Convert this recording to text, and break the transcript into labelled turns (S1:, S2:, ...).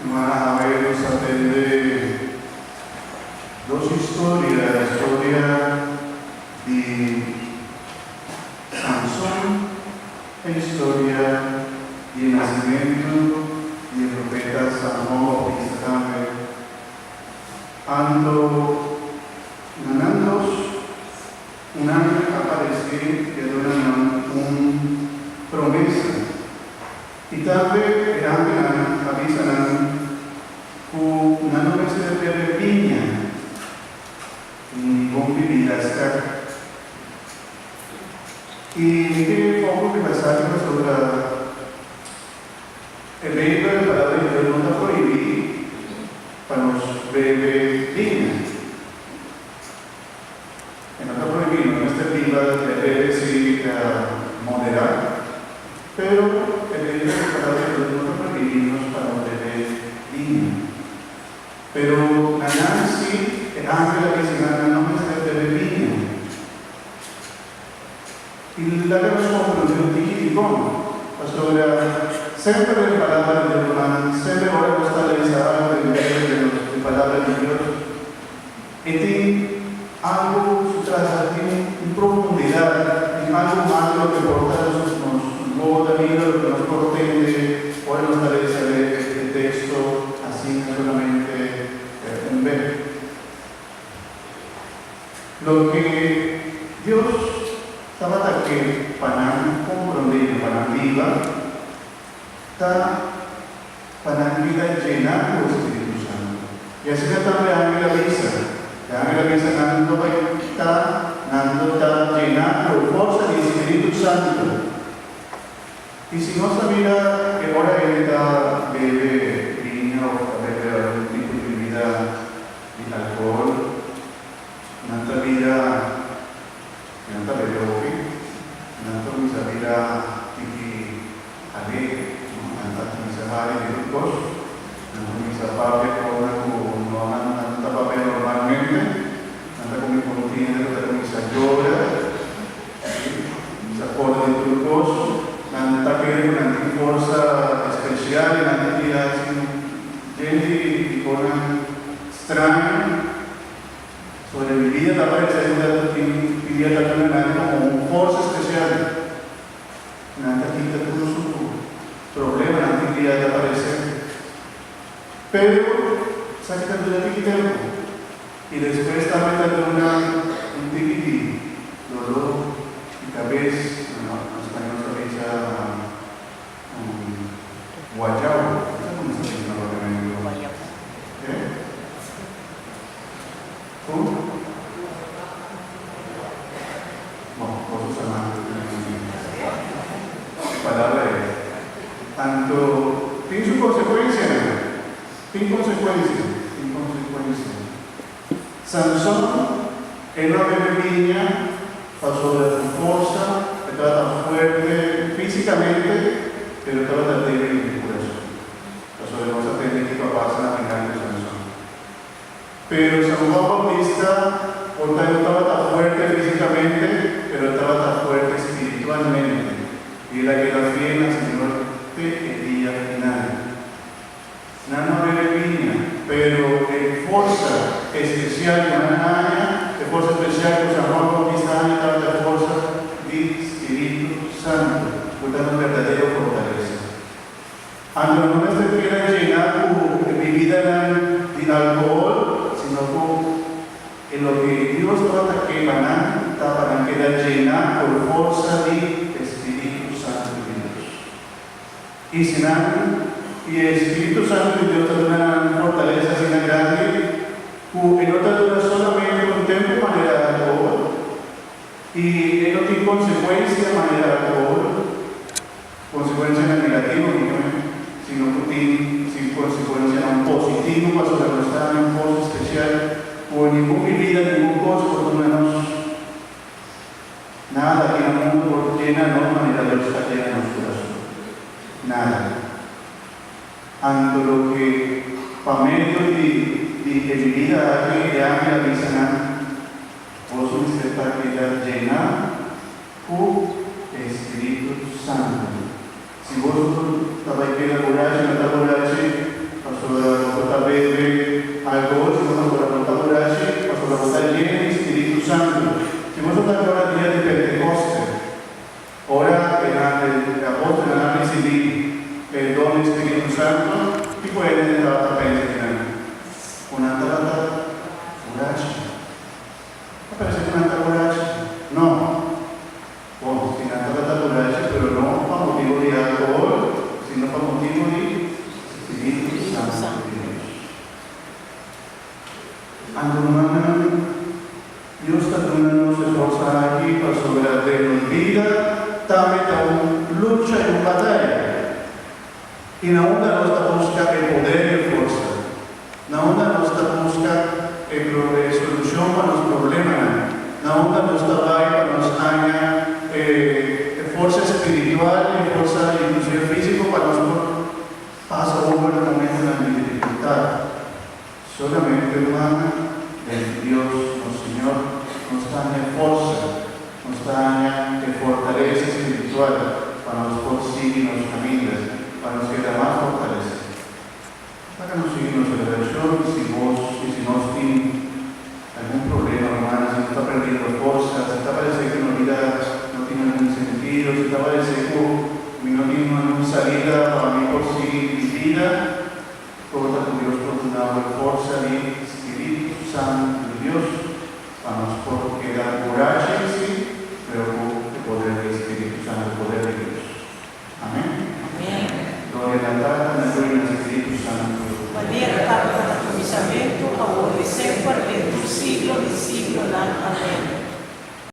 S1: Ruman awe nos a tende dos historia, historia di Samson e historia di e nasimentu di e profeta San Juan Bautista tambe. Anto na nan dos un angel a aparesé i a duna nan un promesa. I tambe e angelnan a bisa nan ku nan no mester bebe biña ni ningun bibida sterk. I mi ke foku riba esaki pasobra e Beibel, e Palabra di Dios, no ta prohibí pa nos bebe biña. E no ta prohibí, no mester biba e bebe si moderá. Pero e Beibel, e Palabra di Dios, no ta prohibí nos pa no bebe biña. Pero na nan sí e angel a bisa nan, nan no mester bebe biña. I laga nos komprondé un tiki dikon. Pasobra semper den Palabra di Dios, rumannan, semper ora nos ta lesa algu den Beibel, den nos den Palabra di Dios, e tin algu su tras, a tin un profundidat, tin algu mas di loke por ta nos nos wowo ta mira, loke nos por tende ora nos ta lesa e teksto asina solamente un bes. Loke Dios tabata ke pa nan komprondé i pa nan biba ta pa nan bida llená ku e Spiritu Santu. I asina tambe angel a bisa. E angel a bisa nan lo bai ta, nan lo ta llená ku e forsa di e Spiritu Santu. I si nos ta mira e ora hende ta bebe biña òf ta bebe algun tipo di bibida di alkohòl, Nan ta bira, nan ta bebe hopi, nan ta kuminsá bira tiki alegre, no? Nan ta kuminsá hari di tur kos, nan ta kuminsá papia kosnan ku no nan nan ta papia normalmente, nan ta kuminsá ku tin hende ku ta kuminsá yora, sí, kuminsá kòrda di tur kos, nan ta kere ku nan tin forsa espesial i nan ta tira asina djente di kosnan straño. Sobre mi bida ta parece ku ta tin bida ta duna nan komo un forsa spesial. Nan ta kita tur su problemanan tin bida ta parece. Pero esaki ta dura tiki tempu i despues tambe ta duna un tiki di dolor di kabes, na spañol ta bisa un guayabo, no sa komo sa bisa na papiamentu. Eh? Ku? Bon, bo usa mas e palabra ei. Anto, tin su konsekuensianan. Tin konsekuensia, tin konsekuensia. Samson, e no a bebe biña pasobra su forsa, e tabata fuerte físikamente, pero e tabata débil di kurason. Pasobra nos a tende kiko a pasa na final ku Samson. Pero San Juan Bautista por ta no tabata fuerte físicamente, pero e tabata fuerte spiritualmente, i el a keda fiel na Señor te e dia final. Nan no a bebe biña, pero e forsa especial ku nan haña, e forsa especial ku San Juan Bautista haña tabata e forsa di Spiritu Santu, ku ta nos berdadero fortalesa. Anto no mester keda llená ku e bibidanan di alkohòl, sino ku e loke Dios tabata ke pa nan ta pa nan keda llená por forsa di e spiritu santu di Dios. I si nan i e spiritu santu di Dios ta duna nan fortalesa asina grandi ku e no ta dura solamente un tempu manera alkohòl i e no tin konsekuensia manera alkohòl, Konsekuensianan negativo mi ta men, sino ku tin si konsekuensianan positivo pasobra nos ta den un kos spesial ku ningun bibida, ningun kos por duna nos nada aki na mundu por llena nos manera Dios ta llena nos kurason. Nada. Anto loke pa medio di di e bibida aki e angel a bisa nan, Boso mester ta keda llená Ku e Spiritu Santu. Si boso ta bai keda burachi, no ta burachi. Pasobra bo ta bebe alkohol, sino pasobra bo ta burachi, pasobra bo ta yen di Spiritu Santu. Si boso ta kòrda dia di Pentekoste, ora e nan e apòstelnan a risibí e don di Spiritu Santu, kiko e hende tabata pensa di nan? Ku nan tabata burachi. Ta parese ku nan ta burachi? No. Bon, si nan tabata burachi, pero no pa motibu di alkohol, sino pa motibu di Spiritu Santu di Dios. Anto rumannan, Dios ta duna nos e forsa aki pasobra den nos bida tambe ta un lucha i un bataya. I na unda nos ta buska e poder i e forsa? Na unda nos ta buska e e solushon pa nos problemanan? Na unda nos ta bai pa nos haña e e forsa spiritual i e forsa inklusive físiko pa nos por pasa over e momentunan di difikultat? Solamente, rumannan, den Dios nos Señor nos ta haña forsa, nos ta haña e fortalesa spiritual pa nos por sigui nos kaminda, pa nos keda mas fortalesí. Laga nos sigui nos orashon i si bos i si nos tin algun problema, rumannan, si nos ta perdiendo forsa, si ta parese ku nos bida no tin algun sentido, si ta parese ku mi no tin algun salida pa mi por sigui mi bida, Tabata ku Dios por duna bo e forsa di Spiritu Santu di Dios pa nos por keda burachi, sí, pero ku e poder di Spiritu Santu, e poder di Dios. Amén. Gloria na Tata, na Yu i na Spiritu Santu.